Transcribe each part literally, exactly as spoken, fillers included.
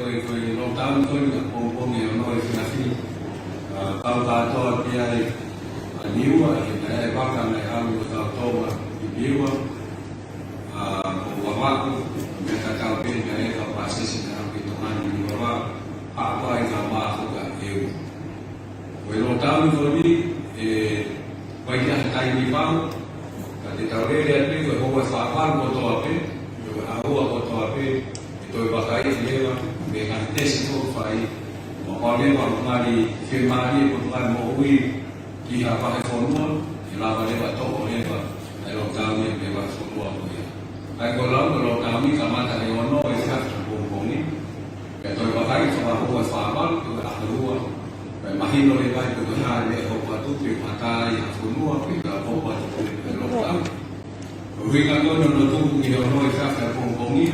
Ko e, ko e lockdown ko eni ʻapongipongi ʻo e efiafi ni. ʻA, kau kātoa ki ai ʻa Niua, ʻi he naʻe ʻi ai e vaka naʻe ʻalu ʻo tau Tonga ki Niua. ʻA, ʻo Vavaʻu, meʻa tatau pē naʻe ʻi ai e kau pāsese naʻe ʻalu ki Tonga ni mei Vavaʻu, ʻa ko ai ka mā ko ka eu. Ko e lockdown ko eni, ʻe, ʻoku ʻikai ke ʻi ai ha taimi pau, ka te tau lele atu ko e houa ʻe fā valu kotoa pē, ko e ʻaho kotoa pē, ʻe toe vakai leva, mo e ngaahi tesi ʻoku fai, mo e pau leva ʻoku ngali fiemālie, ʻoku ngali moʻui ki ha vahefonua, ʻe lava leva toʻo leva ʻa e lockdown ia mei he vahefonua ko ia. ʻA ia ko e lau ko e lockdown ia kamata he ono ʻo e efiafi ʻapongipongi, pea toe vakai ki he houa ʻe fā valu, ko e ʻaho ua. Pea mahino leva ai ko e hā e meʻa ʻe hoko atu, pe ʻoku ʻatā ʻi ha fonua, pe ʻoku hoko atu ko e lockdown. Ko e ʻuhinga ko ē hono tuku ki he ono ʻo e efiafi ʻapongipongi,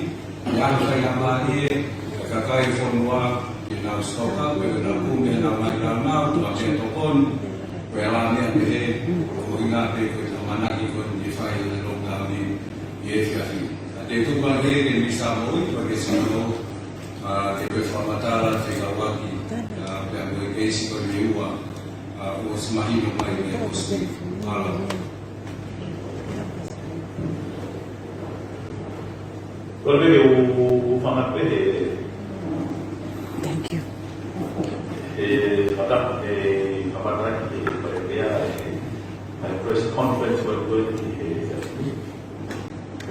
ʻi he ʻaho faingamālie, ʻa e kakai e fonua, ke nau stock up, pe ke nau kumi ʻenau ngaahi nāunau, ko e meʻatokoni, ko e ala meʻa pehē, ko e ʻuhinga pē ko e ʻamanaki ko eni ke fai ʻa e lockdown ni, ʻi he efiafi ni. Ka te u tuku ange ki he Minisitā Moʻui, ko e ke sino, ʻa, ke toe fakamatala fekauʻaki, ʻa, pea mo e keisi ko eni ʻe ua, ʻa, ʻosi mahino mai mei he ʻosi. Mālō. Ko e meʻa ke u, u, u fanga pehē. Thank you. ʻE, fata, ʻe, fakamatala ki he Palēmia, ʻe, ʻa e press conference ko ē ki he,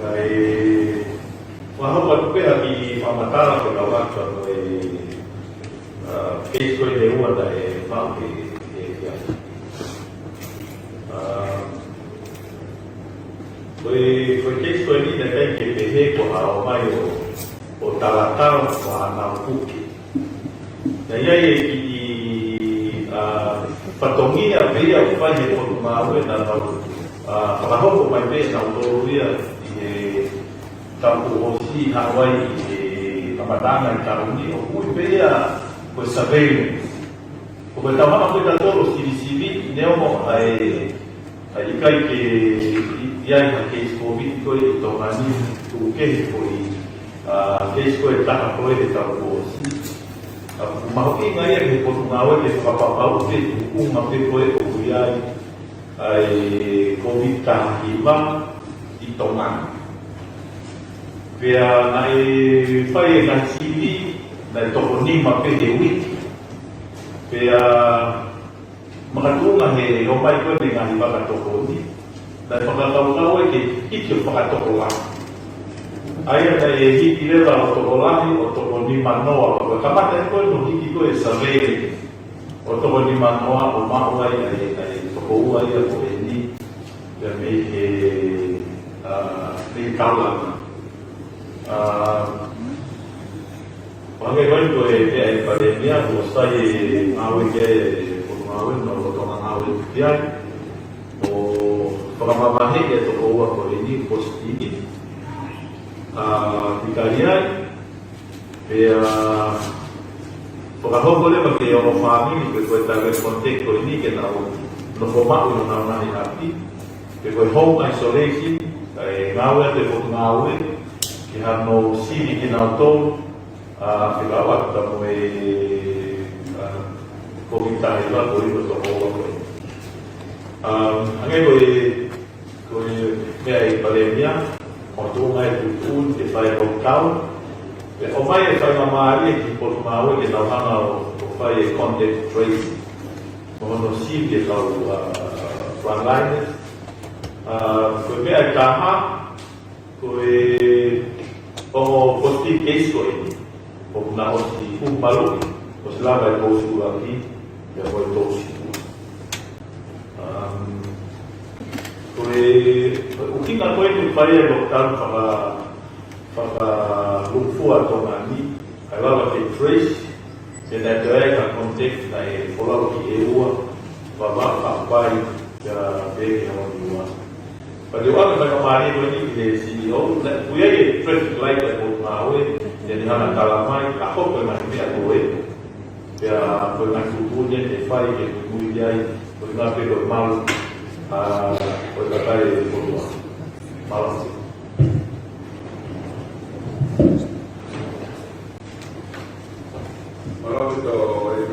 Kae fakahoko atu pē ha kiʻi fakamatala ke kau atu ko e, ʻa, keisi ko eni ʻe ua naʻe faʻu he, he, he efiafi ni. ʻA, ko e, ko e keisi ko eni naʻe ʻikai ke pehē ko ha ō mai ʻo, ʻo talatala ko ʻenau puke. Naʻe ʻi ai e kiʻi, ʻa, fatongia pē ia ʻoku fai he Potungāue naʻa nau, ʻa, fakahoko mai pē ʻe nautolu ia ʻi he taʻu kuo ʻosi, haʻu ai ʻi he kamataʻanga ʻo e taʻu ni, ʻoku ui pē ia ko e surveillance. Ko e tau hanga ko ē tautolu ʻo sivisiviʻi neongo ʻa e ʻa e ʻikai ke ʻi, ʻi ai ha keisi Covid ko ē ʻi Tonga ni, tuku kehe ko e, ʻa, keisi ko ē ʻe taha ko ē he taʻu kuo ʻosi. ʻA, ʻoku mahuʻinga ia ki he Potungāue ke fakapapauʻi pē tuʻunga pē ko ē ʻoku ʻi ai ʻa e Covid taha hiva ʻi Tonga ni. Pea naʻe fai e ngaahi sivi, naʻe toko nima pē he uike. Pea makatuʻunga he ō mai ko ē mei he ngaahi vaka tokoni, naʻe fakakaukau ai ke hiki ʻo fakatokolahi. ʻA ia naʻe hiki leva ʻo tokolahi ʻo toko nima noa, ko e kamata ko ē hono hiki ko ē survey ʻo toko nima noa ʻo maʻu ai ʻa e, ʻa e toko ua ia ko eni, pea mei he, ʻa, mei he taulanga. ʻA, Hangē ko eni ko e, ʻe, ʻe Palēmia, kuo sai e ngāue ke, ko e ngāue no, ko e ngāue ki ai. ʻO fakamamahiʻi e toko ua ko eni, positivi. ʻA, ki kai ai. Pea, fakahoko leva ki he ongo fāmili, pe ko e direct contact ko eni, ke nau nofo maʻu ʻi honau ngaahi ʻapi. Pe ko e home isolation, ʻe ngāue atu e Potungāue, ke hano sivi kinautolu, ʻa, ke kau atu mo e, ʻa, Covid taha hiva ko ē ʻi he toko ua ko ē. ʻA, hangē ko e, ko e meʻa ʻa e Palēmia, ʻoku tuʻu mai e tuʻutuʻuni ke fai e lockdown, pea ʻomai e faingamālie ki he Potungāue ke nau hanga ʻo, ʻo fai e contact tracing. Mo hono sivi e kau, ʻa, frontliners. ʻA, ko e meʻa ʻe taha, ko e ongo positive case ko eni, ʻoku na ʻosi kumi maluʻi, ʻosi lava e tolu sefulu ʻaki, pea mo e tolu sefulu. Um, ko e, ko e ʻuhinga ko eni ʻoku fai e lockdown faka-, fakalūkufua ʻa Tonga ni, kae lava ke trace, pea naʻe toe ʻi ai ha contact naʻe folau ki ʻEua, Vavaʻu, Haʻapai, pea pehē ki Haʻapai. Pea te u ʻoange faingamālie ko eni ki he C E O, naʻe ʻi ai e traffic light ʻa e Potungāue, te ne hanga ʻo tala mai, ka hoko e ngaahi meʻa ko ē. Pea ko e ngaahi tuʻutuʻuni ia ke fai ke muimui ki ai, ko e ngaahi pē ko e malu, ʻa, ko e kakai e Potungāue. Mālō.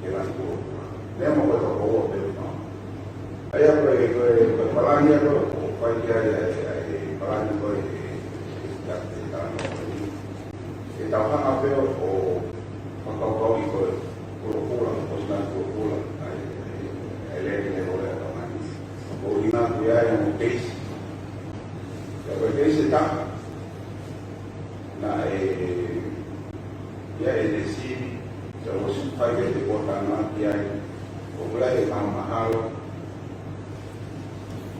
ke lani kua. Neongo ko e toko ua pē ʻoku maʻu. ʻA ia ko e, ko e, ko e palani ia ko ē, ʻoku fai ki ai, ʻa e, ʻa e palani ko ē, ʻe, ʻe, ʻe, ʻe tau hanga pē ʻo, ʻo fakakaukauʻi ko e kulokula, ko e sina kulokula, ʻa e, ʻa e, ʻa e lele ne ole ʻa e tamani. ʻOku ʻi ai ʻa e keisi. Pea ko e keisi ʻe taha, naʻe, ia ʻe ne sivi, pea ʻosi fai ke te kota na ki ai, ʻoku ʻi ai e mahamahalo,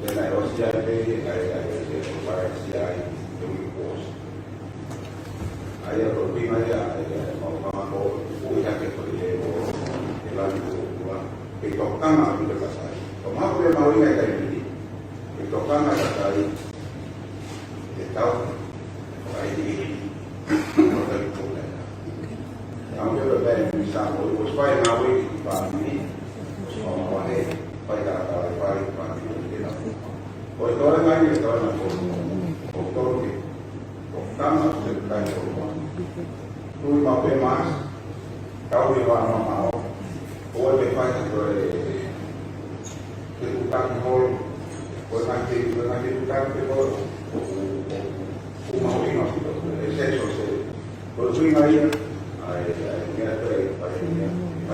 pea naʻe ʻosi ai pē, ʻa e, ʻa e, ʻa e, ʻa e, ʻa e, ʻa e, ʻa e, ʻa e, ʻa ia ko e ʻuhinga ia, ʻa ia, ʻa e mau fanga ko, ʻoku ʻi ai ke ko e, ʻe lani ko, ʻoku ʻi ai ke tokanga atu ki he kakai. Ko e maha ko e mahuʻinga ʻi he taimi ni, ke tokanga ki he kakai, ke tau, kakai ni, kakai ni, kakai ni. Naʻa mo ke pē pē, mi sa, ʻo, ʻo fai ngāue ki he fāmili, ʻo fai ngāue, fai ka, ka, fai, fai, fai, fai, fai. ʻO e toe mai, e toe mai, ʻo, ʻo, ʻo, ʻo, ʻo tama, ʻo se kai, ʻo, ʻo, Tui maʻu pē mai, tau ʻi he vā mamao. ʻOua te fai ha toe, te kutaki holo. Ko e ngaahi te, ko e ngaahi te kutaki pē holo. ʻOku, ʻoku, ʻoku mahuʻinga ʻaupito. ʻE se so se. Ko e ʻuhinga ia, ʻa e, ʻa e, meʻa toe, ʻa e, meʻa, ʻa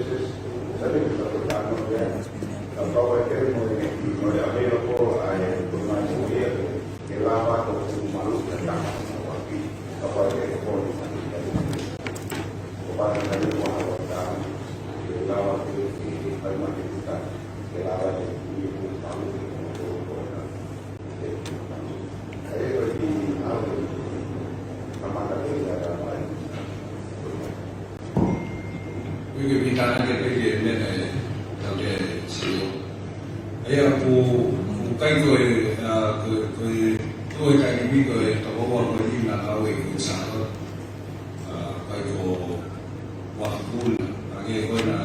services, services ʻoku tau ʻi ai. Kapau ʻe kei mo e, mo e available ʻa e, ko e ngaahi moʻui ʻa e, ke lava ʻo malu ke tama ʻo api. Kapau ʻe kei ko e, ko e pātaka ni ko e ʻalu ʻo tama, ke lava ke, ke, ke fai mai ke tuta, ke lava ke, ke, ke malu ke ko e, ko e, ko e, Ui ke pitana ke peke mena e tau ke sio. Ia ku, ku kai ko e, a, ko e, ko e, ko e kai ni ko e toko ua ko e ina kau e ku sa. A, kai ko Wakapuna, a ke ko na,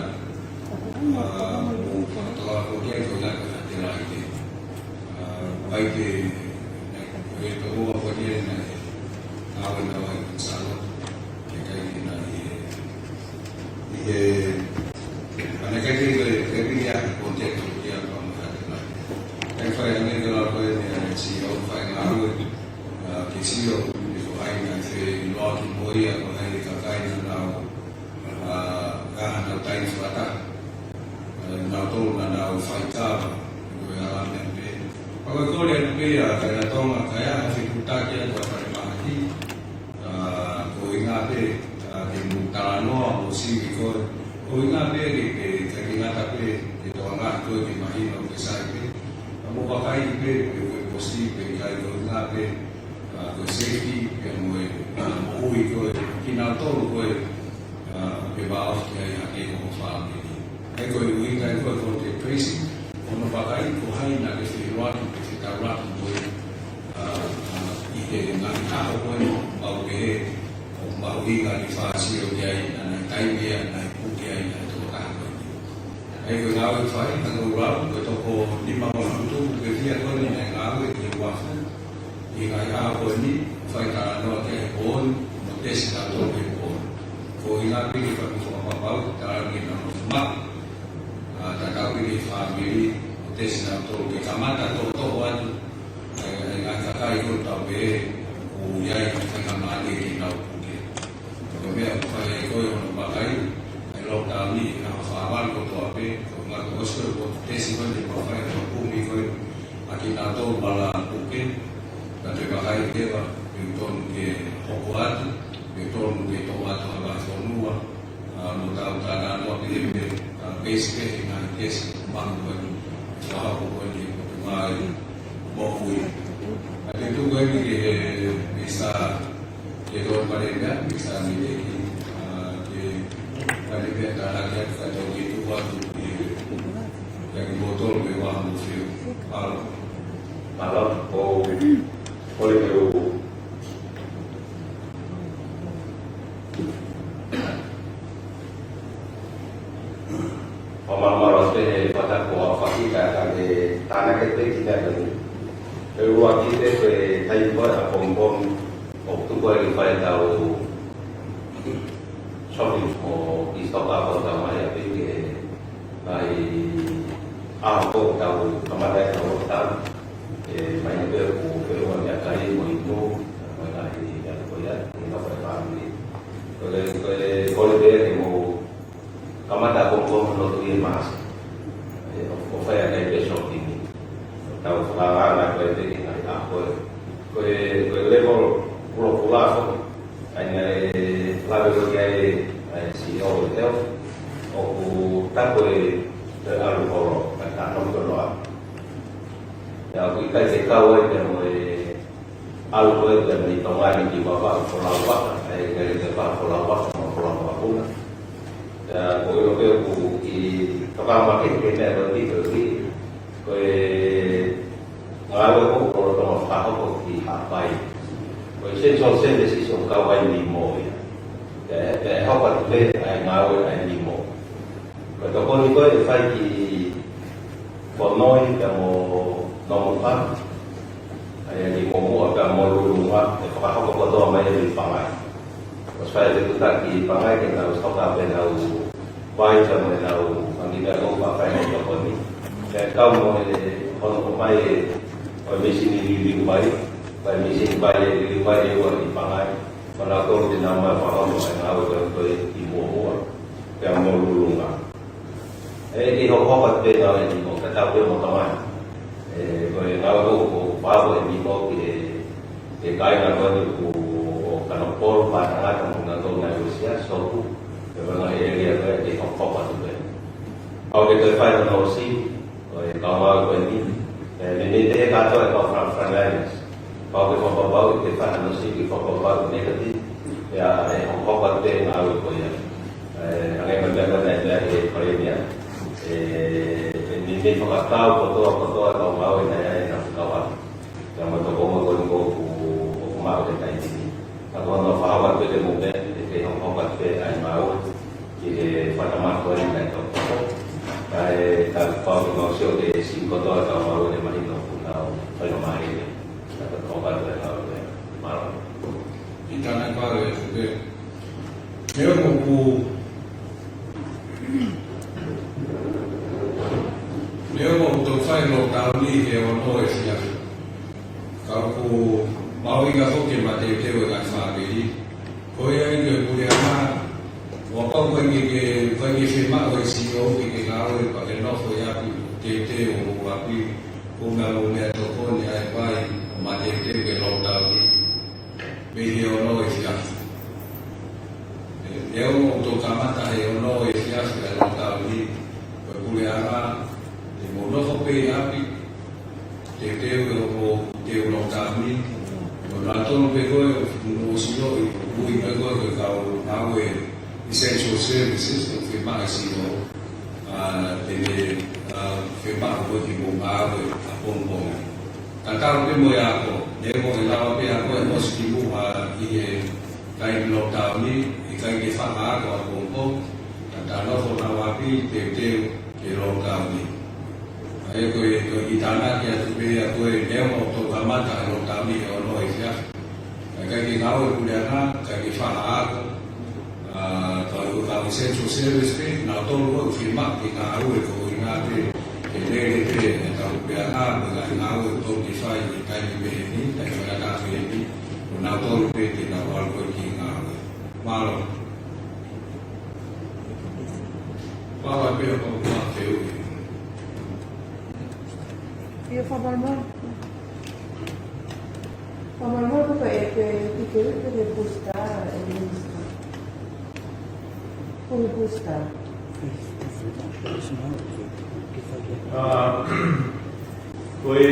a, mo, toka ko ke ko na ka te lai ke. A, kai ke, ko e toko ua ko ke na, a, ʻo na wai salo, ke kai ke na i e, i e, a na kai ke ko e, kai ke ia ko te ko ia ko na ka te lai. Kai fai ane ke la ko e ne si o fai na ue, a, ke si o, ni ko ai na fe, i loa ki mo ia, ko ai ka kai na na o, a, ka na tai fata. A, na tolu na na o fai ka, ko e ala mea pe. A ko e kole atu pe, a, kai na tonga, kai a, a fe kutaki, a, ko a fai mahaki. A, ko e ʻuhinga pē, a, ke mou talanoa, mo sivi ko e. Ko e ʻuhinga pē, ke, ke, ke, ke ngata pē, ke toa ngā ko e ke mahino, ke sai pē. A mo vakai pē, ke, ke posi pē, kai ko e ʻuhinga pē, a, ko e safety, pea mo e, a, moʻui ko e, kinautolu ko e, a, ke vao ki ai hake ko e fāmili. ʻA ia ko e ʻuhinga ko e contact tracing, ʻo na vakai ko hai naʻa ke feʻiloaki pe fetaulaki mo e, a, a, ʻi he ngaahi ʻaho ko eni, mau pehē, ʻo mau ʻi ngaahi fāsio ki ai, naʻa nai taimi ia, naʻe puke ai, naʻe toko taha ko eni. ʻA ia ko e ngāue fai, naʻa nau lau, ko e toko nima mo e fitu, ko e fia ko eni, naʻe ngāue ki he uafu. ʻI he ngaahi ʻaho ko eni, fai talanoa ki ai pooni, mo tesi nautolu ki he pooni. Ko e ʻuhinga pē ke fai mo fakapapau, talanoa ki he nau ma. A, tatau pē ki he fāmili, mo tesi nautolu ke kamata toʻotoʻo atu. ʻA ia, ʻa ia ngaahi kakai ko e tau pē, ʻoku ʻi ai, fai ka mate ke nau puke. Ko e meʻa ʻoku fai ai ko e hono vakai, ʻa e lockdown ni, ʻi he ʻaho fā valu kotoa pē, ko e ngaahi ʻosi ko e tesi ko e te vakai, ko e kumi ko e, ʻa kinautolu vala puke, ka te vakai ke va, ʻe tonu ke hoko atu, ʻe tonu ke toʻo atu ha vahefonua, a, mo tau talanoa pē pē, a, base pē, ʻi he ngaahi kesi, mahu ko e, ʻa ko e, ko e, ko e ngaahi, moʻui. A te tuku eni ki he, Mister Ke tō pale mea, Mister Mileki, a, ke pale mea ka la ke ka tō ke tuku atu ke, ke ki moto me wa mo fiu. Palo. Palo, o, o le ke o. ʻO māmā loa pē he fata ko a fakita ka ke tānaki pē ki ka ke. Ke ua ki te pe tai ko a pom pom. ʻO tuku ai ke fai tau shopping mo e stock up ʻo tau mai a piki e nai a ko tau kamata e tau tau. E mai ne pe ko ke ua mea kai mo i no, mo e nai a ko ia, e na fai family. Ko le, ko le, ko le pe ke mo Kamata ko ko no tu e mas. E, ʻo, ʻo fai ʻa e special thing. Tau fakangana ko e teki ngai a ko e. Ko e, ko e level kula kula foki. ʻA ia naʻe lave ko ia e, ʻa e C E O ʻo e health. ʻOku tako e, e ʻalu holo, ka ta no ko no a. Ia, ʻoku ʻikai ke kau ai pea mo e ʻalu ko ē pea mei Tonga ni ki Vavaʻu Folau Vaka, ʻa e ngaahi ke Vavaʻu Folau Vaka, mo Folau Vaka Puna. Pea ko ilo pē ʻoku ʻi toka ma ke ke mea ko e pito ki, ko e ngāue ko ʻoku lolotonga fakahoko ki Haʻapai. Ko e essential services ʻoku kau ai ni mo ia. Pea, pea hoko atu pē ʻa e ngāue ʻa e ni mo. Ko e tokoni ko ē ʻe fai ki Fonoi pea mo Nomuka. ʻA ia ki Moʻomuʻa pea mo Lulunga, ʻe fakahoko kotoa mai ʻi Pangai. ʻOsi fai e fekutaki ʻi Pangai ke nau stock up ʻenau vai pea mo ʻenau fanga kiʻi meʻa ʻoku fai ʻe he tokoni. Pea kau mo e hono mai e, ʻo e mīsini liliu vai, ʻa e mīsini vai e liliu vai ʻe ua ʻi Pangai. Ko nautolu te nau ō mai ʻo fakahoko e ngāue ko ē ʻi muʻomuʻa, pea mo Lulunga. ʻE, ʻi hokohoko atu pē ngāue ʻe nima, ka tau pē mo tamai. ʻE, ko e ngāue ko, ko, ko e nima ki he, he kāinga ko eni ʻoku ʻo Kanokupolu, Pae Tangata mo kinautolu naʻe uesia, Sopu, pea mo e ngaahi ʻēlia ko ē, ʻe hokohoko atu pē. Pau ke toe fai hono ʻosi, ʻo e kau ngāue ko eni. ʻE, meimei pehē kātoa e kau front, frontliners. Pau ke fakapapauʻi ke fai hono ʻosi, ke fakapapauʻi negative, pea ʻe hokohoko atu pē ngāue ko ia. ʻE, hangē ko e meʻa ko ē naʻe meʻa ki ai e Palēmia. ʻE, ʻe meimei fakatau kotoa, kotoa e kau ngāue naʻe ʻi ai ʻena fekauʻaki. Pea mo e tokoua ko eni ʻoku, ʻoku maʻu he taimi ni. Ka ko hono fakahoko atu pē ke mou meʻa, ʻe kei hokohoko atu pē ʻa e ngāue ki he fakatamaki ko eni naʻe toki hoko. Kae, ka pau ke mau sio ke siʻi kotoa e kau ngāue ke mahino ʻoku nau fai mai e ngāue. Ka ko e kau ngāue ʻe ngāue. Mālō. ʻI Tānaki Vale atu pē. Neongo ʻoku, neongo ʻoku tau fai lockdown ʻi he ono efiafi, ka ʻoku mahuʻinga foki ke mateuteu e ngaahi fāmili. Ko ia ai ko e puleʻanga, ʻo kapau ʻoku ʻikai ke, ʻikai ke fiemaʻu ʻe he C E O ke ke ngāue pea ke nofo ʻi ʻapi, teuteu ho ʻapi, ko e meʻa, ko e meʻatokoni ʻa e vai ʻo mateuteu ke lockdown ʻi mei he ono efiafi. ʻE, ʻe ono ʻoku tau kamata he ono efiafi ʻa e lockdown ʻi, ko e puleʻanga, te mou nofo pē ʻi ʻapi, teuteu ʻe hoʻomou lockdown ʻi, mo nautolu pē ko ē ʻoku mou sio ʻi, ui pē ko ē ko e kau ngāue essential services, ʻoku fiemaʻu ʻe he C E O, ʻa, te ne, ʻa, fiemaʻu ko ē ke mou ngāue ʻapongipongi. Tatau pē mo e ako, neongo ʻe lava pē ako ʻe ʻosi ki muʻa ʻi he taimi lockdown ʻi, ʻikai ke fakaako ʻapongipongi, ka tau nofo ʻi honau ʻapi teuteu ke lockdown ʻi. ʻA ia ko e, ko e kiʻi tānaki atu pē ia ko e neongo ʻoku tau kamata e lockdown ʻi he ono efiafi, ka ʻikai ke ngāue e puleʻanga, ʻikai ke fakaako, ʻa, ka ko e kau essential service pē, nautolu ʻoku fiemaʻu ke ngāue koeʻuhi pē ke lele pē ʻetau puleʻanga, mo e ngaahi ngāue ʻoku totonu ke fai ʻi he taimi pehē ni, taimi faingataʻa pehē ni, ko nautolu pē te nau ʻalu ko ē ki he ngāue. Mālō. Mālō pē ʻo kau kua te ui. Ia, fakamalumalu. Fakamalumalu ko e, ko e, ko e, ko e booster, ʻe Minisitā. Ko e booster. ʻA, ko e,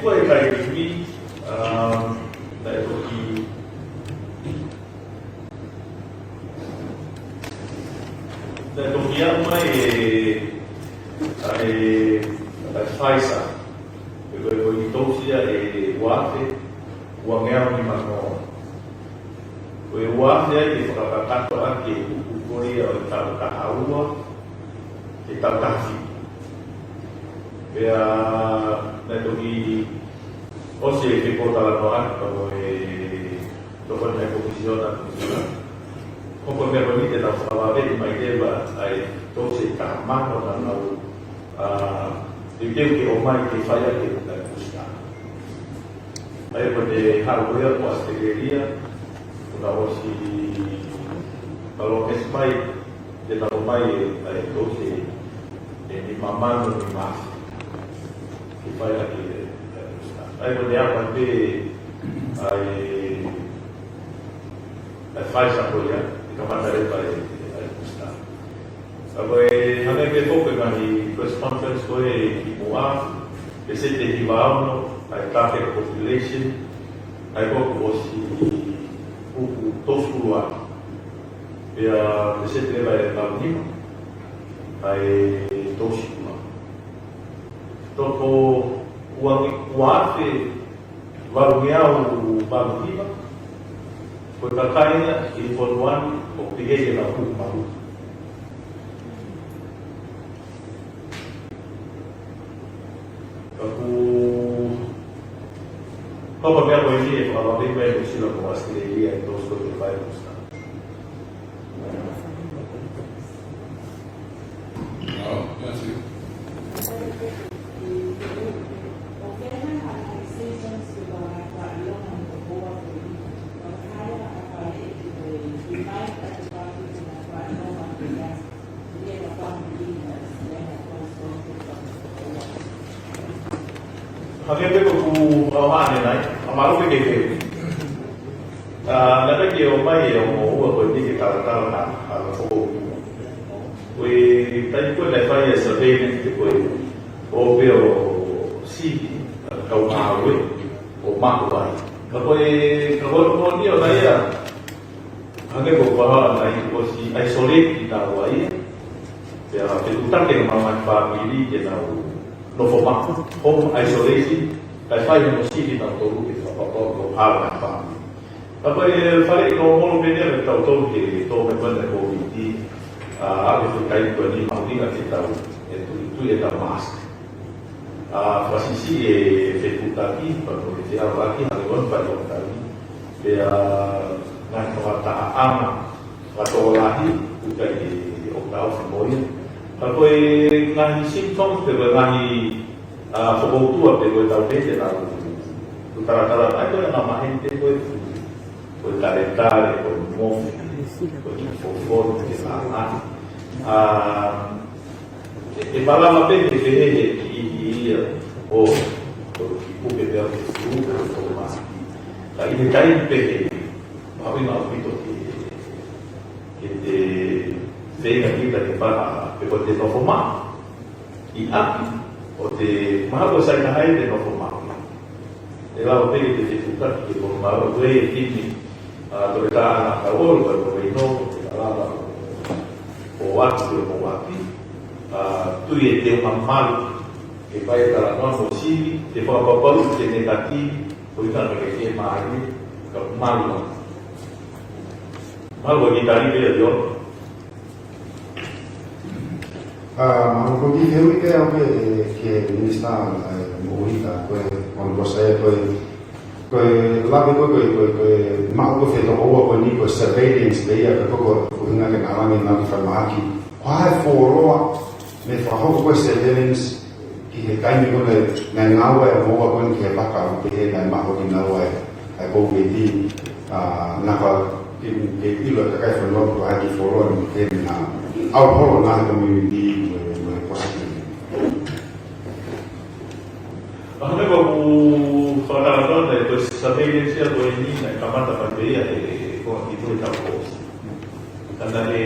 ko e taimi ni, ʻa, naʻe toki Naʻe toki aʻu mai e, ʻa e, ʻa e Pfizer. Ko e, ko e, ko e kiʻi tousi ia ʻe ua afe, uangeau nimanoa. Ko e ua afe ai ʻe fakakakato ʻaki e uku ko ia ʻo e taʻu taha ua, ki he taʻu taha fitu. Pea, naʻe toki ʻosi e fepōtalanoaʻaki pea mo e tokoni ʻa e Komisiona, Komisiona. Ko e meʻa ko eni te nau fakavave mai leva ʻa e tousi ʻe taha mano naʻa nau, ʻa, teuteu ke ʻomai ke fai ʻaki e booster. ʻA ia ko ʻene haʻu ko ia ko ʻAositelēlia, kuo nau ʻosi palōmesi mai, te nau ʻomai e, ʻa e tousi ʻe nima mano nima afe. Ke fai ʻaki e, ʻa e booster. ʻA ia ko ʻene aʻu mai pē ʻa e, ʻa e Pfizer ko ia, ʻe kamata leva e, ʻa e booster. ʻA ia ko e hangē pē ko e ngaahi press conference ko ē kimuʻa, peseti ʻe hiva ono ʻa e target population, ʻa ia ko ē kuo ʻosi uku tolu sefulu ʻa. Pea peseti leva ʻe valu nima ʻa e tolu sefulu ʻa. Toko ua, ua afe valungeau valu nima, ko e kakai ia ʻi he fonua ni ʻoku pehē ʻe lava ʻo maʻu. Ka ko e, ko e meʻa ko eni ʻe fakavave mai ʻa Nuʻusila mo ʻAositelēlia ʻi he tousi ko ē ke fai e booster. Mālō, Matthew. Hangē pē ko ʻeku fakahā ʻanenai, ʻa mālō pē ke ke. ʻA, naʻe ʻikai ke ʻomai e ongo ua ko eni ke talatala ha, ha foʻi. Ko e taimi ko ē naʻe fai ai e surveillance ko ē, ʻo pē ʻo sivi, ʻa, kau ngāue, ʻo maʻu ai. Ka ko e, ka ko e moʻoni ʻo nai ia. Hangē ko e fakahā ʻanenai, ʻosi isolate kinaua ia. Pea fetuʻutaki e ngaahi fāmili ke nau nofo maʻu, home isolation, kae fai hono sivi kinautolu ke fakapapauʻi ʻoku hala e fāmili. Ka ko e faleʻi lōmolo pē eni ʻa kitautolu ke tō mai ko eni e Covid, ʻa, ʻa e fukai ko eni mahuʻinga ke tau, ʻe tui, tui ʻetau mask. ʻA, fakasiʻisiʻi e fetuʻutaki, pea ko e feʻauaki, hangē ko e fai ʻo taimi. Pea ngaahi fakatahaʻanga, fakatokolahi, ʻoku ʻikai ke ʻoku taʻofi mo ia. Ka ko e ngaahi symptoms, pe ko e ngaahi, ʻa, fakautua, pe ko e tau pete nau. Ko e talatala mai, ko e ngaahi maheni pē ko e flu. Ko e taletale, ko e mofi, ko e kiʻi fofonga, ko e langa. ʻA, ʻE, ʻe malava pē ke pehē he kiʻi, kiʻi ia ʻo, ʻo kiʻi puke pē ʻa e flu, ʻo, ʻo maski. Ka ʻi he taimi pehē, mahuʻinga ʻaupito ke, ke te feinga kita ke fakahā, pe ko te nofo maʻu ʻi ʻapi, ʻo te mahalo sai ka hai te nofo maʻu. ʻE lava pē ke te fetuʻutaki ke ko e maʻu ko e timi, ʻa, ko e tānaki ʻo, ko e, ko e ino, ko e lava ʻo, ʻo ʻoatu, ʻo ʻoatu, ʻa, tui e teunga malu, ke fai e talanoa mo sivi, ke fakapapauʻi te ne kati, ko e ʻuhinga ke ke maʻu, ka malu. Malu ʻo ki tali pē ʻo. ʻA, ma ko ki he ui ke au ke, ke minisitā, ʻa, mo ui ka ko e, on ko sai ko e, ko e lave ko e, ko e, ko e, ko e, maʻu ko e fetoko ua ko eni ko e surveillance pē ia ka ko ko, ko hinga ke nalani nau ki whakamahaki. Ko hai fuoloa, me whakahoko ko e surveillance, ki he taimi ko ē, naʻe ngāue ʻa e moʻunga ko eni ki he vaka ʻo pehē naʻe maʻu kinaua e, ʻa e Covid, ʻa, naʻa ke, ke ʻilo e kakai fānau ko hai ki fuoloa ni ke na au holo na he community mo e, mo e positive. ʻA, hangē ko ʻeku fakatalanoa, ko e surveillance ia ko eni naʻe kamata mai pē ia he, he ko e kiʻi tau ko. Ka naʻe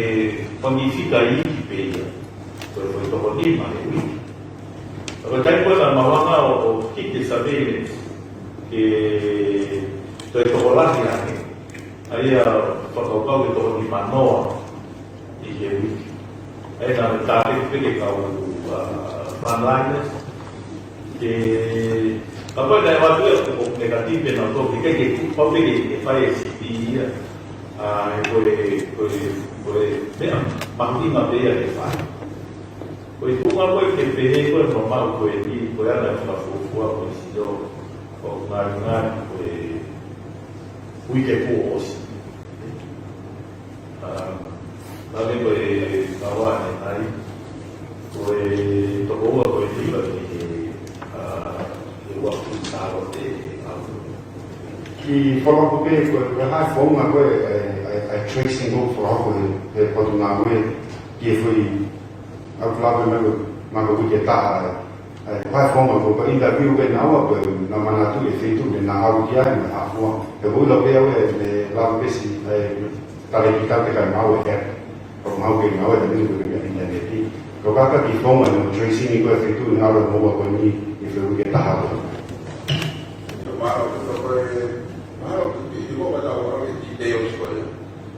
pangi fika ʻi pē ia. Ko e, ko e toko nima he uike. Ka ko e taimi ko ē naʻa mau hanga ʻo, ʻo hiki e surveillance ke toe tokolahi ange. ʻA ia fakakaukau ke toko nima noa ʻi he uike. ʻA ia naʻa mau tāpeki pē ke kau, ʻa, frontliners. Ke, ka ko e naʻe ʻoatu ia ko e negative pē naʻa tau ke, ke, ke, pau pē ke, ke fai e sivi ia. ʻA, ko e, ko e, ko e, meʻa, mahuʻinga pē ia ke fai. Ko e tuʻunga ko ē ke pehē ko e mamaʻo ko eni, ko e anga fakafuofua ko e sio, ʻo ngalingali ko e uike kuo ʻosi. ʻA, naʻe ko e kawa ʻanenai, ko e toko ua ko e hiva ki he, ʻa, he ua ku salo te, ʻa, ki foloku pē ko e, ko e hā e founga ko e, ʻa e, ʻa e, ʻa e tracing ʻoku foloku he, he Potungāue, ki he foʻi ʻAu lave mai ko, mai ko e uike ʻe taha ē. ʻE, ko e founga ko, ko e interview pē naua ko e, naʻa manatu e feituʻu naʻa nau ʻalu ki ai mo e hā fua. He ko e ʻilo pē au ē, ʻe lave pē siʻi, ʻe, tale ki tau te kai mau ē. Ko mau ke mau ē, te minu ko e meʻa internet. Ko e kaka ki founga naʻa tracing ko e feituʻu naʻa nau ʻalu mo ua ko eni, ʻi he uike ʻe taha ko. Mahalo ko e, mahalo ko e, ʻi ko ka tau ʻalu ki te os ko ia.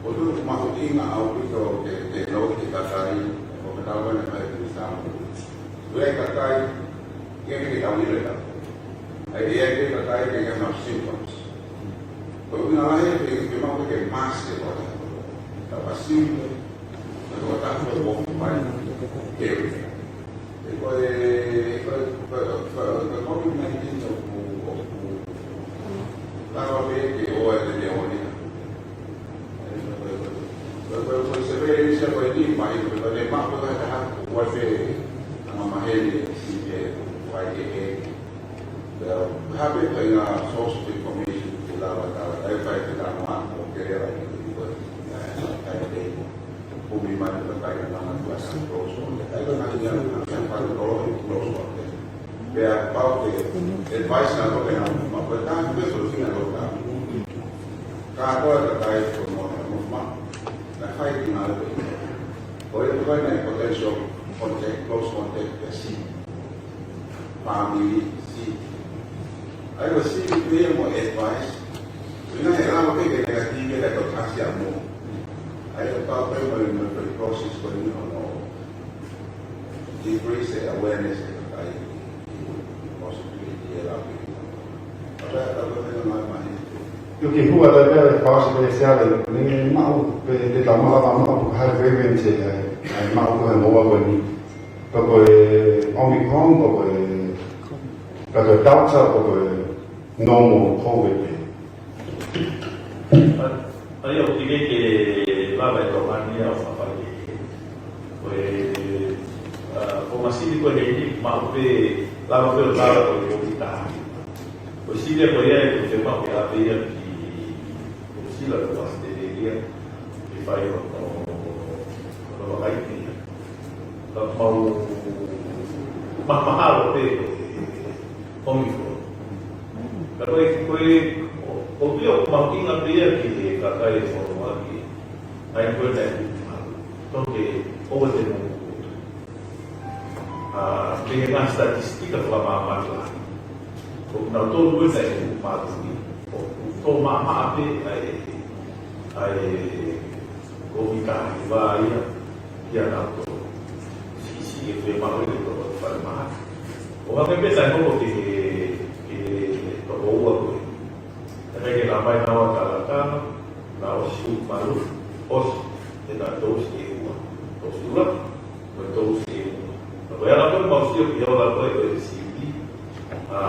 ʻOku mahuʻinga ʻaupito ke, ke nofo ki he kakai, ʻo ka tau ʻalu mai ki he sāmu. Ua e kakai, ke ke tau ʻilo e kakai. ʻAi ke ʻai ke kakai ke ke nau symptoms. Ko e ʻuhinga lahi ke, ke mau ke mask e kota. Tau a symptom, e kota ko e moku mai. Ke ʻE ko e, ko e, ko e, ko e, ko e Covid nineteen ʻoku, ʻoku lava pē ke ʻoua te ne ʻoni. Ko e, ko e, ko e surveillance ko eni mai, ko e, ko e maʻu ko e taha, ko e pē, anga maheni, si ke, ko e ke, ke. Pea, hape ko e ngaahi source of information, ke lava, lava, lava, lava, lava, lava, lava, lava, lava, lava, lava, Kumi mai ka kai na nana tua sa close one. Kai ka nani ia na sa pa close one. Pea pau ke advice na ko ke na ma ko ta ko ke ko kina lo ka. Ka ko e kakai ko mo mo ma. Na fai ki na lo. Ko e ko na potential contact, close contact, ya si. Family, si. Ai ko si, ko ia mo advice. Ina he lava ke ke negative, ke ko kasi amo. Ai ko pau ke mo mo process ko ni ono. Increase the awareness of the possibility of allowing. Io ke hua la pea le fausi pe se ale, ne mau pe te tau mala mama pu ka hai vevente ai, ai mau ko he moa ko ni. Pe ko e Omicron, pe ko e, pe ko e Delta, pe ko e normal COVID. ʻA ia ʻoku ʻikai ke lava e tokoni ia ʻo fafai ke. Ko e, ʻa, ko masini ko eni, mau pe lava pe lava ko e ʻoku taha. Ko Sila ko ia ʻoku te mau ke ʻave ia ki, ko Sila ko Australia, ke fai ʻo, ʻo, ʻo, ʻo vakai ki ia. Ka mau, ma-, mahalo pe ko e Omicron. Ka ko e, ko e, ʻo, ʻo pio ʻoku mau ʻinga pe ia ki he kakai e fonua ki ai ko e taimi. Toke, ʻo te mau. ʻA, pe he ngaahi statistika fakamāmani lahi. ʻOku nau tolu e taimi ʻoku mātuʻaki. ʻOku tō maʻamaʻa pe ʻa e, ʻa e, ʻoku ʻi tahi vā ia. Ia nau tō. Sisi e fie maʻu e tō fale maha. ʻO hake pe sai hoko ke, ke toko ua ko e. Ka ke la mai na wa kala kama, na ʻosi u malu, ʻosi, e na tō si e ua. Tō si ua, ko e tō si e ua. Na ko e ala ko e mau si o ki ola ko e ko e si pi. ʻA,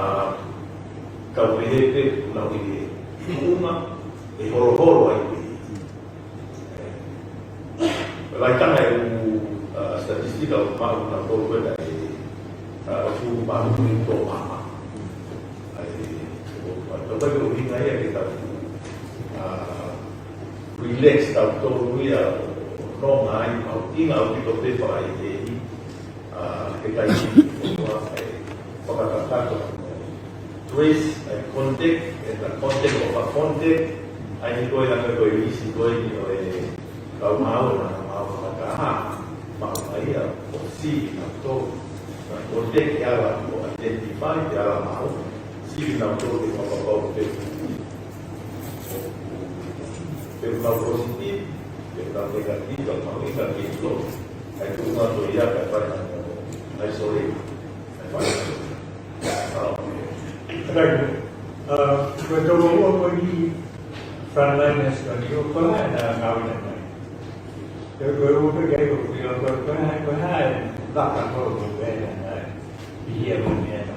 kau pehe pe, na ui e. Uma, e holo holo ai pe. Lai tana e u, ʻa, statistika ʻo mau na ko ko na e, ʻa, ʻo fu mau ni to mama. Ai, ʻo, ʻo, ʻo, ʻo, ʻo, ʻo, ʻo, ʻo, ʻo, ʻo, ʻa, relax tau tolu ia, ʻo, ʻo, no ngai, mau ʻinga ʻaupito pe fai e, ʻa, ke kai ki ʻo, ʻa, e, fakakakato. Trace, ʻa e contact, ʻa e contact of a contact, ʻa e ni ko e na ko e isi ko e ni ʻo e kau mau na mau fakakaha, mau mai ia, ʻo si na to, na contact e ala, ʻo identify e ala mau, si na to ke mau papau pe. Pe mau positive, pe mau negative, mau ʻinga ke to, ʻa e tuʻunga to ia ka fai na mo, ʻa e sorry, ʻa e fai na. Right. Uh, ko e toko ua ko eni frontliners ko eni, ko e hā e ngāue naʻe fai? Ko e, ko e ua ko eni, ko e, ko e, ko e hā, ko e hā e vaka ko e, ko e hā e, ʻi hea ko e meʻa.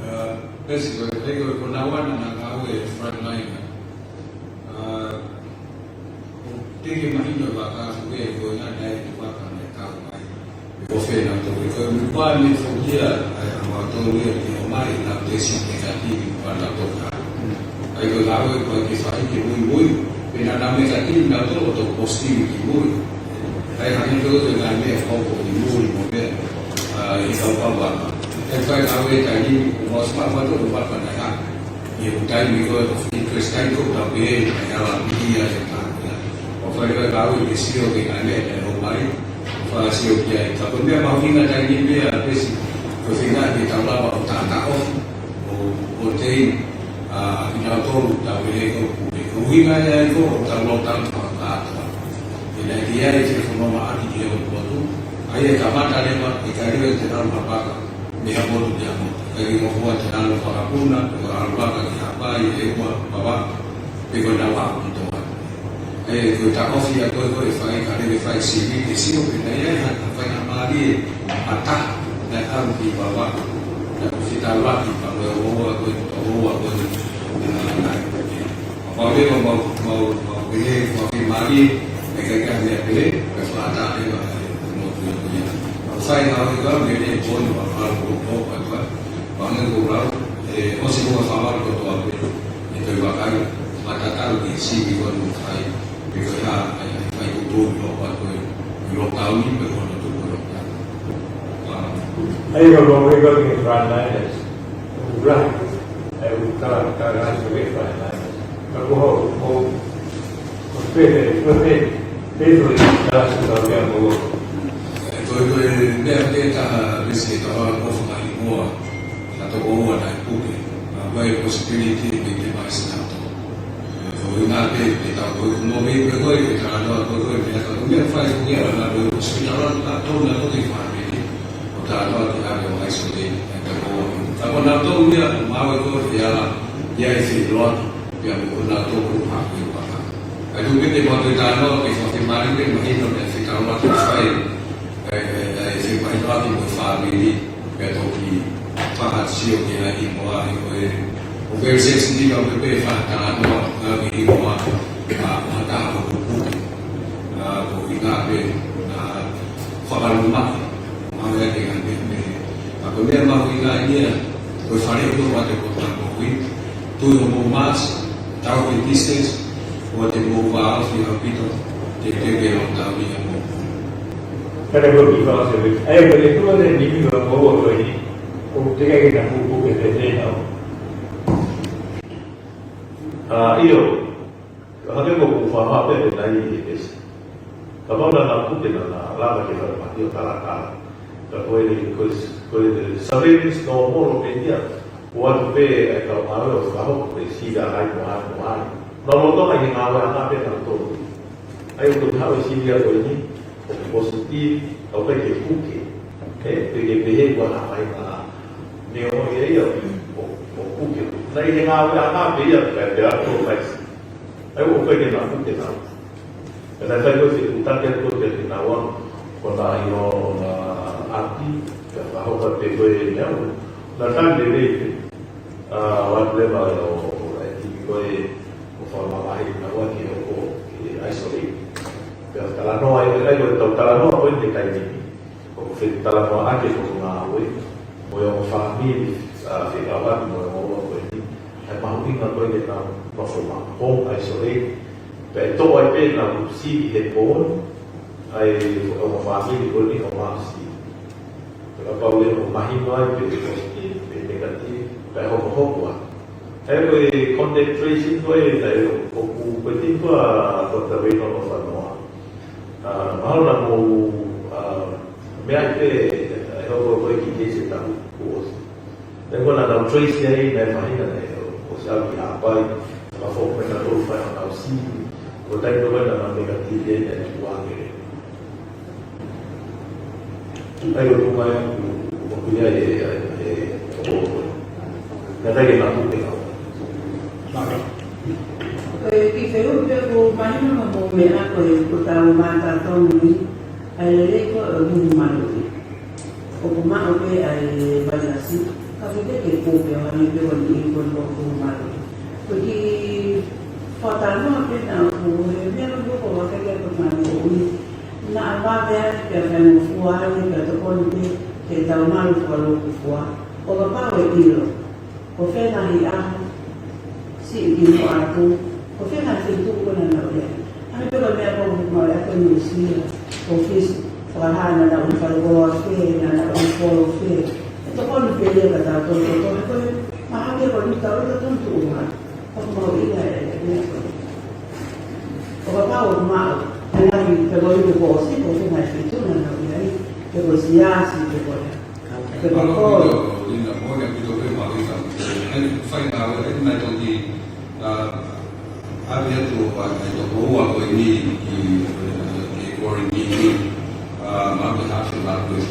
Uh, basically, ko e, ko e, ko e nau ana na ngāue frontliner. Uh, ʻO te ke mahino e vaka ʻoku ʻi ai ko e ngaahi ʻai ʻi vaka naʻe kau mai. Ko fē na tō e ko e mipā ne fo ia, ʻa e ʻa mautolu ia ke ʻomai, na te si ke kati ni pa na tō ka. ʻAi ko e ngāue ko e ke fai ke muimui, pe na na me kati ni na tō, tō positive ki mui. ʻAi hangē ko e ngaahi meʻa ko ko ki mui mo meʻa, ʻa, ʻi kau kau vaka. ʻAi fai ngāue taimi, ʻo mau sima ʻoku mau tō, ʻo vaka na ha. ʻI he taimi ko e of interest taimi ko ka pē, ʻa e ala piki ia ke tā ia. ʻO fai ko e kau i ke sio ke ngāue ʻe hō mai, ʻo fai sio ki ai. Ka ko e meʻa mahuʻinga taimi meʻa pesi, ko e feinga ke tau lava ʻo tātā ʻo, ʻo, ʻo tei, ʻa, ʻa kinautolu tau e ko, ko e ʻuhinga ia ko, ʻo tau lau tau fakakātoa. ʻE nai ki ai ke fononga ʻaki ke o potu, ʻa ia kamata leva, ʻe kai leva te tau mapaka. Mei ha motu ki ha motu. ʻIkai ke ngofua te nalo fakapuna, pe ko e ʻalu vaka ki Haʻapai, ʻEua, Vavaʻu, pe ko e nau ʻalu ki Tonga. ʻE, ko e taʻofi ia ko e, ko e fai, ka lele fai sivi, ke sio pe naʻe ʻi ai ha, ha faingamālie, ha taha, naʻe ʻalu ki Vavaʻu. Naʻe ko e fetaulaki, ka ko e ʻoua, ko e ʻoua, ko e, ʻa, naʻe. Pau leva mau, mau, mau pehē, mau pehē mālie, ʻe ʻikai ke meʻa pehē, ʻe fakaʻatā leva, ʻe, ʻe motu ia ko ia. Mau fai ngāue ka, mei he pōni, mau fai ko, ko, ko, ko, ko, ko, ko, ʻe, ʻosi ko e fāmili kotoa pē, ʻe toe vakai, matatatau ki he sivi ko eni fai, pe ko e hā, ʻai, ʻai, fai ko tō, ko, ko, ko, ko, lockdown ni, pe ko, ko, ko, ko, lockdown. Ā, ʻA ia ko e, ko e, ko e frontliners. ʻOku lahi, ʻa ia ʻoku tala, tala ʻa e frontliners. Ka ko ho, ko, ko e pē, ko e pē, pē ko e tala ʻa e tau pea mo. Ko e, ko e meʻa pē taha mesi e tau ala ko fakahi moa. Ka toko ua naʻe puke. Ka ko e possibility ʻe te mai si nato. Ko e ngā pē, pē tau ko e kumo mei pē ko e, ke tala noa ko e, ko e, pē ka ko e meʻa fai ko e, ala ko e, ko e sui tala, ka tau na ko e fai mei. ʻO tāloa ki ʻave ʻo isolate, ʻa e toko ua. Ka ko nautolu ia, ʻo maau e ko e ala, ia e fili loa, pea mo ko nautolu ko e haku e paka. ʻA ia tuku pē te mau toe tāloa, ke fai ke mali pē, mahino ne fika loa ke fai, ʻa e, ʻa e, ʻa e fai loa ki mo e fāmili, pea toki faha sio ki ai mo ai ko e, ʻo very sensitive, ʻo pē pē faha tāloa, ʻa e mo a, ʻa, ʻa taha ʻo kuku. ʻA, ko e ngā pē, ʻa, fakaluma. Mālō e te ngā meʻa. Ka ko e meʻa mahuʻinga ia, ko e fale ʻoku ʻoatu ko e tau ko e, tui hoʻomou mask, tau ke distance, ʻoua te mou vāofi ʻaupito, te te ke lockdown ia mo. Ka te ko e kiʻi fakaʻosi. ʻA ia, ko e tuʻu ʻa e nimi ko e ua ko eni, ʻoku teʻeki ke na pupuke pē te nau. ʻA, ʻio. Ka hake ko ʻeku faʻa pē ʻe nai e pesi. Ka mau na na puke na na lava ke fai mati ʻo talatala. Ka ko e, ko e, ko e surveillance no molo pē ia. ʻOatu pē ʻa e kau ngāue ʻo fakahoko pē sila ai mo ai mo ai. Na loto ai he ngāueʻanga pē na tolu. ʻA ia ʻoku haʻu e sila ko eni, ʻoku positive, ʻoku ʻikai ke puke. ʻE, pe ke pehē ʻoku ʻi ai ha faʻahinga neongo ia ia ʻo, ʻo puke. Na ʻi he ngāueʻanga pē ia, pea, pea ʻoku fai si. ʻA ia ʻoku ʻikai ke na puke na. Pea na fai ko e fetuʻutaki atu ko e kinaua, ko na ʻi hono ʻapi, pea ka hoko pē ko e meʻa, na tali lelei pē. ʻA, ʻoatu leva ʻo, ʻo, ʻa e timi ko e, ʻo fakamamahi kinaua ke hoko, ke isolate. Pea talanoa, ʻa ia ko e tau talanoa ko e te kai nini. ʻOku fetalanoaʻaki e potungāue, mo e ongo fāmili, ʻa, fekauʻaki mo e ongo ua ko eni, ʻa e mahuʻinga ko eni ke nau nofo maʻu, home isolate, pea ʻe toʻo ai pē ʻenau sivi he pō ni, ʻa e ongo fāmili ko eni ʻo maʻu sivi. Pea kapau ʻe mahino ai pe positive, pe negative, pea hokohoko ai. ʻA ia ko e contact tracing ko e, ʻa ia ʻoku, ko e timi ko ē ʻa Doctor Reino ʻo Fanoa. ʻA, mahalo naʻa mou, ʻa, meʻa ai pē, ʻa, ʻe hoko ko e kiʻi case ʻe taha kuo ʻosi. Pea ko ena nau trace ai, naʻe mahino naʻe ʻosi ʻalu ki Haʻapai, ka foki mai nautolu fai honau sivi, ko e taimi ko ē naʻa nau negative ai naʻe tuʻu ange. ʻA ia ko e tuʻunga ia ʻoku, ʻoku ʻi ai e, e, e, ʻo, ʻo, naʻe ʻikai ke na puke kau. Ko e kiʻi fehuʻi pē ʻoku mahino mo e meʻa ko e, ko e tau mata tonu ni, ʻa e lelei ko e huhu maluʻi. ʻOku maʻu pē ʻa e vailasi, ka ʻoku ʻikai ke puke ʻo hangē pē ko e niʻihi ko eni ʻoku huhu maluʻi. Ko e kiʻi fakatalanoa pē naʻa ku he meʻa ko ē ʻoku ʻikai ke ko e maluʻi. Naʻa vave ai pea faingofua ai pea tokoni pē ke tau malu fakalūkufua. ʻO kapau ʻe ʻilo ko fē ngaahi ʻaho siʻi ki muʻa atu, ko fē ngaahi feituʻu ko ē naʻa nau ʻi ai. ʻA ia pē ko e meʻa ko ē ʻoku mau ʻi ai ko e New Zealand, ko Fisi, fakahā naʻa nau ʻi falekoloa fē, naʻa nau ʻi kolo fē. ʻE tokoni pē ia ka tau toʻo, toʻo, toʻo, he ko e mahaki ko eni tau ʻi ai totonu tuʻunga. ʻOku mau ʻi ai e, e, e, ʻo kapau ʻoku maʻu, ʻe ngaahi, pe ko e ʻi ai ko ʻosi, ko fē ngaahi feituʻu naʻa nau ʻi ai, pe ko e siasi, pe ko e, pe ko e ko. Ina mo ne pito pe ma ita. Ai, fai na, ai, na toki, a, a, atu ʻo pa, ai, to ko ua ko eni, ki, ki quarantine, a, ma pe hafe ma ko e.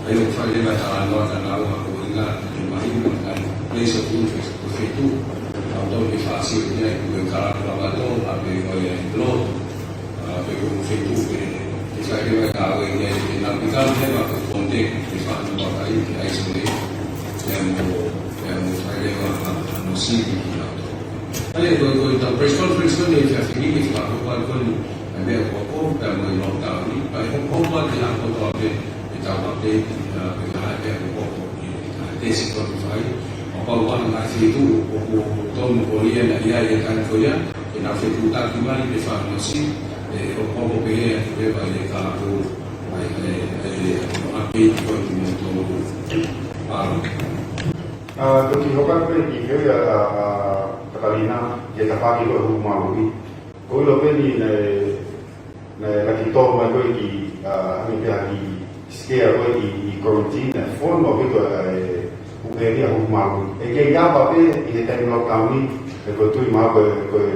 ʻA ia ʻoku fai leva e talanoa, talanoa ko ena, ʻe mahino, ʻa e place of interest, ko e feituʻu, ʻa tau ke fāsio ki ai, ko e kala kala mato, a pe ko e lo, a pe ko e feituʻu, pe, ke fai leva e ngāue ki ai, ke na pika leva ko e contact, ke fai leva ka i, ke isolate, ke mo, ke mo fai leva, a, a no sivi ki ai. ʻA ia ko e, ko e tau press conference ko eni, ke fai ki, ke fai ko e, ko e, ʻa e meʻa ko ko, pea mo e lockdown ni, pea ʻe hoko, hoko atu ʻa e kotoa pē, ʻe tau update, ʻa, pe ko e hā e meʻa ko ko, ʻa e tesi ko eni fai, ʻo pau ʻa e ngaahi feituʻu, ʻoku tonu ko ia naʻe ʻi ai e taimi ko ia, ʻe nau fetuʻutaki mai, pe fakaʻosi, ʻe hoko, hoko pē ia, ʻe pē pea ʻe ka ko, ʻo ʻE, ʻe, ʻe, ʻa pē ko e kimoutolu. ʻA, ʻa, toki hoka pē ki he ʻa, ʻa, ʻa, Katalina, ke tafaʻaki ko e hū maluʻi. Ko ilo pē ni naʻe, naʻe laki tō mai ko e ki, ʻa, hangē pē ha kiʻi scare ko e ki, ki Koroiti, naʻe fonu ʻaupito ʻa e ʻū ʻēlia hū maluʻi. ʻE kei ava pē ʻi he taimi lockdown ni, ʻe ko e tui mai ko e, ko e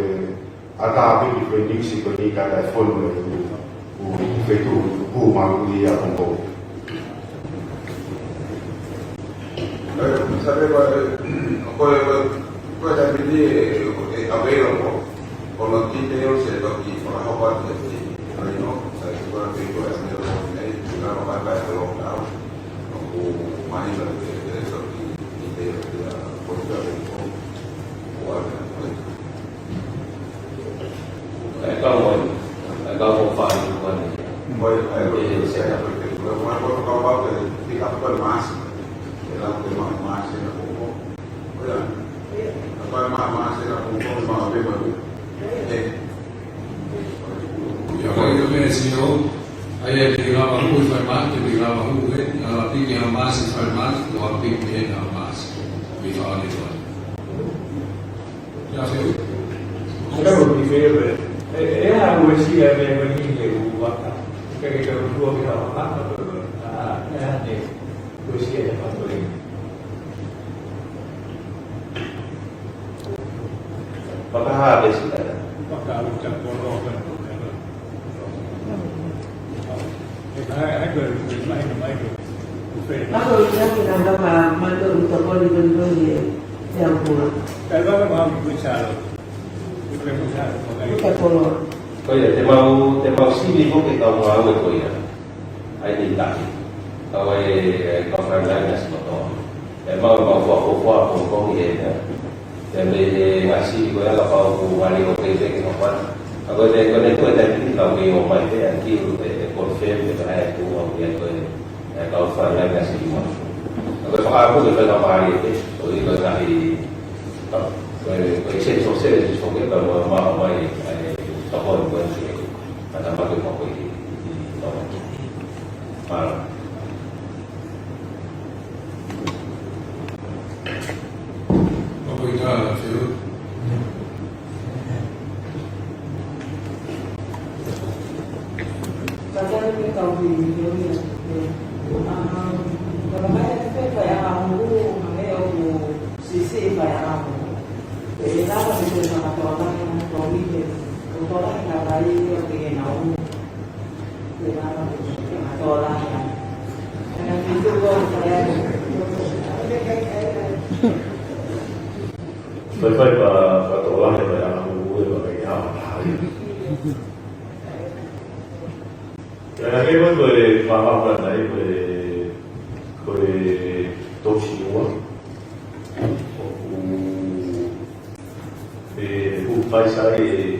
ʻatā pē ki he niusi ko eni ka taʻe fonu e ʻū, ʻū feituʻu hū maluʻi ʻa Hong Kong. Eh, sabe ko e, ko e, ko e, ko e taimi ni ʻe, ʻe available. Ko hono details ʻe toki fakahoko atu ʻe he, you know, sai ko e available nei, ka ko e taʻe lockdown. ʻOku mahino ʻe, ʻe toki details ia ko e taimi ni. ʻE kau mai, ʻe kau ko fai ko ni. Mai, ʻe, ʻe, ʻe, se ka. Mai, mai, ko e kau pau ke pick up ko e mask. ʻE lau ke ma-, mask ʻe na ko ko. ʻOia. ʻE kau ma-, mask ʻe na ko ko, ma pe ma pe. ʻE. ʻIa, ko e meʻa sio, ʻa ia te ke lava hū ʻi fale mate, te ke lava hū ʻi he, ʻa la piki ha mask ʻi fale mate, ʻo la piki ʻi he ha mask. ʻI fale mate. ʻIa, sio. Ka ko ki fē pē. ʻE, ʻe ʻa uesia e meʻa ko eni he ʻū vaka. Ka ke ka ʻotua ke ka vaka, ʻa, ʻe ʻa ne uesia e vaka ko eni. Fakahā pē sika. Fakahā uta kolo, kolo, kolo. Ako ia ke nanga ma mato uta koli koli koli e te aupula. Uta kolo. Ko ia, te mau, te mau sivi foki e kau ngāue ko ia. ʻA ia ni taki. Kau ai, e, kau frontline nasi kotoa. ʻE mau, mau fuafua, fuafua, pongipongi e, e. Te me he ngasi ko ia kapau ʻoku ngali ʻo pei pē ke hapa. ʻA ko e te, ko e te, ko e te piki kau kei ʻomai pē, ʻa ki ʻo te, te confirm, te kae ʻoku ʻomai ko e, e kau frontline nasi ua. ʻA ko e fakaʻamu ke fai ka pāri e te, ʻo i ko e ngaahi, ka, ko e, ko e essential services ko ke, ka mo, ma, ʻomai, e, toko ni ko e te, ka tama ke mo ko e, i, i, toko. Mālō. Pea ko e tala, Phil. Ka tala ke kau ki, ki, ki, ah, ka ka mai atu pē ka ia ka hū, hangē ʻoku siʻisiʻi ka ia ka hū. Pea lava ke te fakatō ka ke hū ko ʻi ke, ko tō ka ke ka kai ʻo ke ke na hū. Fai fai pa, pa tō lahi pa ʻa ʻū ʻū e pa kai ʻa ʻū. Pea ke ko e, ko e fāmaka nai, ko e, ko e tosi ua. ʻOku, e, ʻoku fai sai e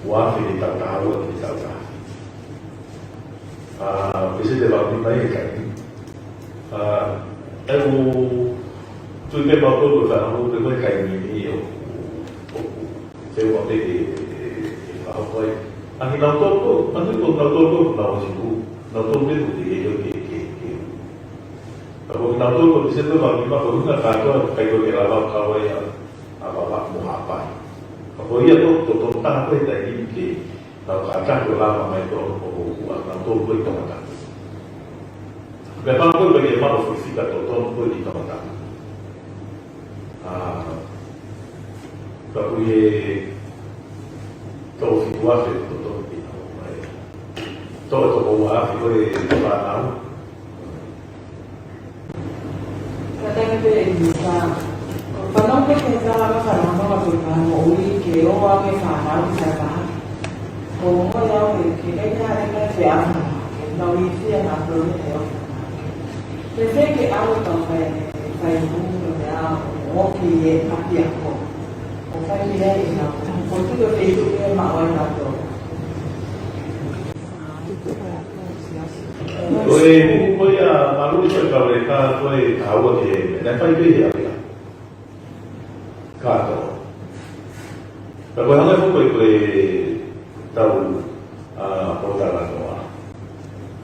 ua afe ki he taʻu taha ua ki he taʻu taha. ʻA, pese te vau ni mai e kai ni. ʻA, ʻe u tui pē mautolu ko e fānau pē ko e kai ni ni ʻoku, ʻoku, te ua pē ke, ke, ke, ke fānau ko e. ʻA kinautolu, ʻa kinautolu, kinautolu, kinautolu pē ko e, ke, ke, ke, ke. ʻA ko kinautolu, pese te vau ni mai ko e ʻuhinga kātoa, kai ko e ke lava kau ai ʻa, ʻa vava mo hapai. ʻA ko ia ko, ko, ko taha ko e taimi ke, Tau kātaki ʻo lava mai tō ʻo ʻo ʻo ʻa tau tō ko e tangata. Pea pau ko e ke maʻu fika tō tō ko e tangata. ʻA, ka ko e tō fiku afe tō tō ki tau mai. Tō tō ko ua afe ko e fānau. Ka tau pē e misa. Ko e fānau pē ke tala ka fānau ma ko e fānau ʻo ui ke ʻo ʻa ke fānau ki sa taha. Ko mo ia ʻo ke ke kai ka hare ka te ama. Ke nau i fia na tō ni e ʻo. Ke te ke ʻau e kau fai, fai munu ke te ʻau, ʻo ke e kapi ako. ʻO fai ki lei e nau. Ko tu ke feitu ke ma ʻo e nau tō. Ko e kupu ko ia, malu ko e kau e ka, ko e kaua ke, naʻe fai pē ia pē. Kātoa. Ka ko e hanga ko e, ko e tau, ʻa, ko tala koa.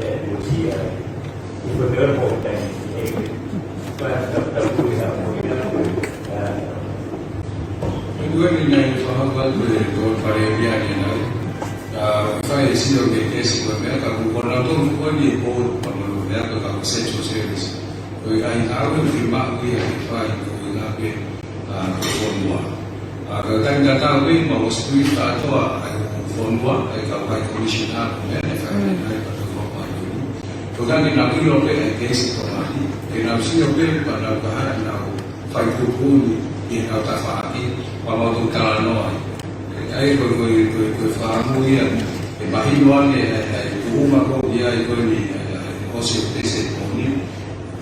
that would be, uh, if we don't hold that, eh, but, but, but we have, we have, uh, Ua ni nai fakaʻamu atu e tō pare ia ni nai. Ka fai e sio ke kesi ko e meʻa ka ko kona tō ko ni po ko no meʻa ko ka ko sexual service. Ko e kai ka ua ni ma ia ke fai ko e na pe, a, ko fonua. A, ka kai ka tau pe ma o sui ka toa ai ko fonua ai ka kai commission a ko meʻa ne fai nai ka tō ko pa ni. Ko ka ni na ʻilo pe ai kesi ko mani. Ke na sio pe pa na ka ha na fai tuku ni, ʻi he kau tafaʻaki, pea mau tau talanoa ai. ʻA ia ko e, ko e, ko e, ko e fakaʻamu ia, ʻe mahino ange, ʻa e, ʻa e tuʻunga ko ia, ʻa e ko eni, ʻa e, ʻa e ʻosi ʻo e pese ko eni.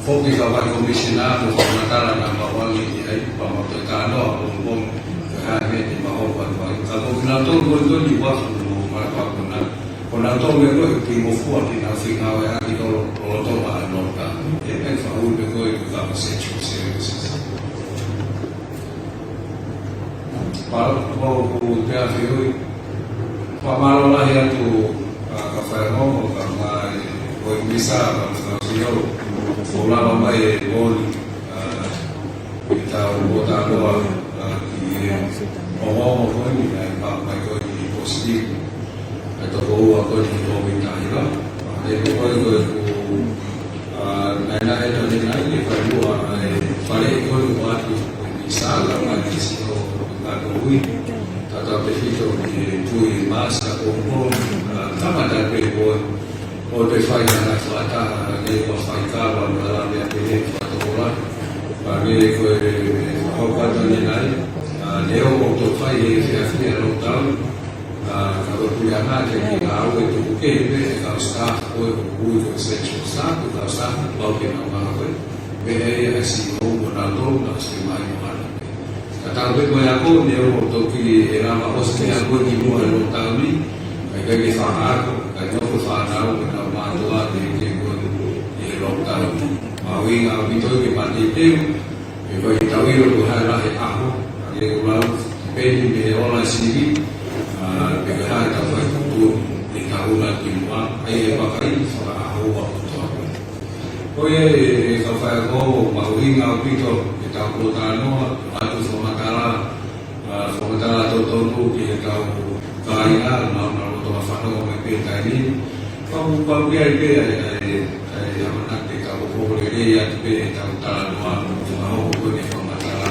Foki ka vai komisina, mo fakamatala na mau ange ki ai, pea mau tau talanoa, pongipongi, ko e hā e meʻa te mau ʻoatu ai. Ka ko kinautolu ko eni ko eni ʻoku ʻafu mo malapakuna. Ko nautolu ʻe ko e kei ngofua ki nau feinga ʻo e aki tolo, lolotonga ʻa e lockdown. ʻE, ʻe fakaʻuli pē ko e kau sexual services. Pea, pea ʻoku pea fehuʻi. Pea mālō lahi atu, a, ka fai mo, ka mai, ko e misa, ka mai, ka sio, ʻo lava mai e boli, a, ʻi he tau ʻo tākoa, a, ki he ongoongo ko eni, ʻa e pā mai ko eni positive. ʻA e toko ua ko eni ʻo mita ira. ʻE ko eni ko e ku, a, nai nai e tau ni nai, ʻe fai mua, ʻa e fale ko eni ʻoatu, ʻi Sala, mai ki Sino, ʻa ko ui. Tata pe hito, ki he tui masa, ko ko, a, kamata pe ko ʻo te fai na na fata, na ke ua fai ka, ua na la mea pele, fata ola. Ka me ko e, ko e, ko e, ko e, a, ne o, o to fai e fia fia lockdown. A, ka ko puli ana te ki ka au e tuku ke pe, e kau staff, ko e, ko e, ko e essential staff, ko e kau staff, pau ke na ma ko e. Me e, e si o, ko na lo, na si mai mo ana. Ka tau pe ko e ako, ne o, o to ki e lava, o si ako ki mua e lockdown ni, ka ke ke fa ako, ka ke ko fa na o, ka na ma to a, ke ke ko e lockdown ni. Mahuʻinga ʻaupito ke mateuteu, ʻe ko e tau ʻilo ko e hā e lahi ʻaho, ka ke ko lau, peni me ola sivi, a, pe ko e hā e tau fai kutu, ʻe tau na ki mua, ʻa ia ʻe pakai, fakaʻaho ua kutu ako. Ko ia e, e kau faiako, mahuʻinga ʻaupito, ʻe tau ko talanoa, ʻoatu fakamatala, a, fakamatala totonu ki he kau kāinga, mau na loto ma fanongo mai pē taimi ni. Pau, pau ia i pē, ai, ai, ai, ʻamanaki ke tau ʻohole lelei atu pē, ʻe tau talanoa, mo fakahoko ko eni fakamatala,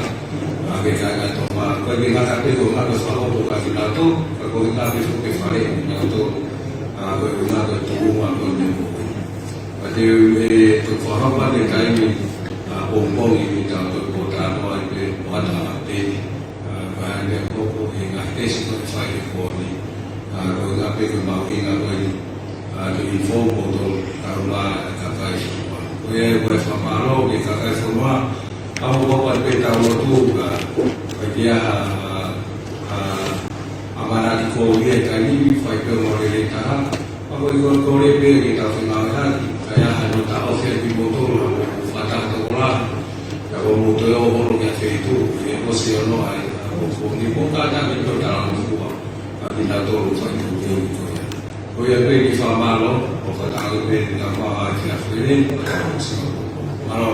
a, ke kāinga tō ma, ko e ngata pē ko ngata fakahoko ka ki nato, ka ko e ngata pē ko ke fale, nato, a, ko e ngata tuʻunga ko eni. Ka te u ʻe toki fakahoko atu e taimi, a, pongipongi ni tau toki ko talanoa ai pē ʻo ʻata pē, a, ka ʻi ai e meʻa ko ko e ngaahi kesi ko e fai he ko ni, a, ko e ngaahi pē ko e mahuʻinga ko eni, a, ke inform mo to tau ma e kakai fonua. Ko ia ko e fakamālō ki he kakai fonua, a, mo ko pē tau lotu, a, ka kia, a, a, ʻamanaki ko ia e taimi ni fai pē mo lele taha, a ko i ko ko le pē ki tau fengāueʻaki, ka ia ha no ta ofi ʻa kimoutolu ha mo fata to kola, ka ko mo to o holo ki a feitu, e ko se ono ai, a ko ko ni mo ka ta ni to ta mo kua, ka ni ta to lo fai mo te o ko ia. Ko ia pē ki fakamālō, ʻo ka ta pē ki ta ma ai ki a fele, ka ta mo si ma ko. Mālō.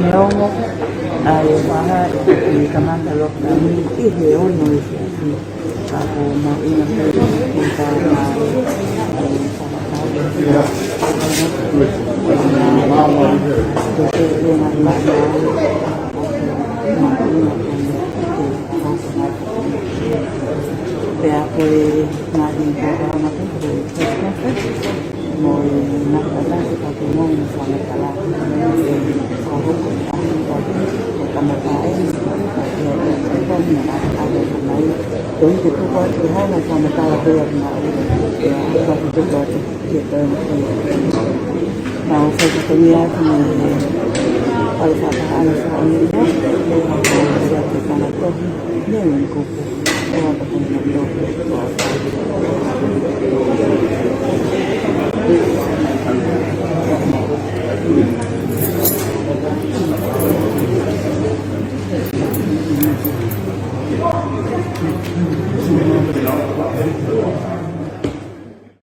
Neongo ʻa e faha ʻi he kamata lockdown ʻi he ono ʻi he efiafi, ka ko e mahuʻinga pē ke tau maʻu e fakakaukau pea ko e ngaahi polokalama pē ko e press conference. Mo e ngaahi tataki ka ke mo e fakamatala. E fakahoko e ʻaho ko e kamata e, e, e, e, e, e, e, e, ko e ke tuku atu e hana fakamatala ko ia ki maʻu. E, e, ka ke tuku atu ki he toe mo ke. Mau fakatongia atu mo e, e, fakamatala fakaʻosi. E, e, e, e, e, e, e, e, e, e, e, e, e, e, e,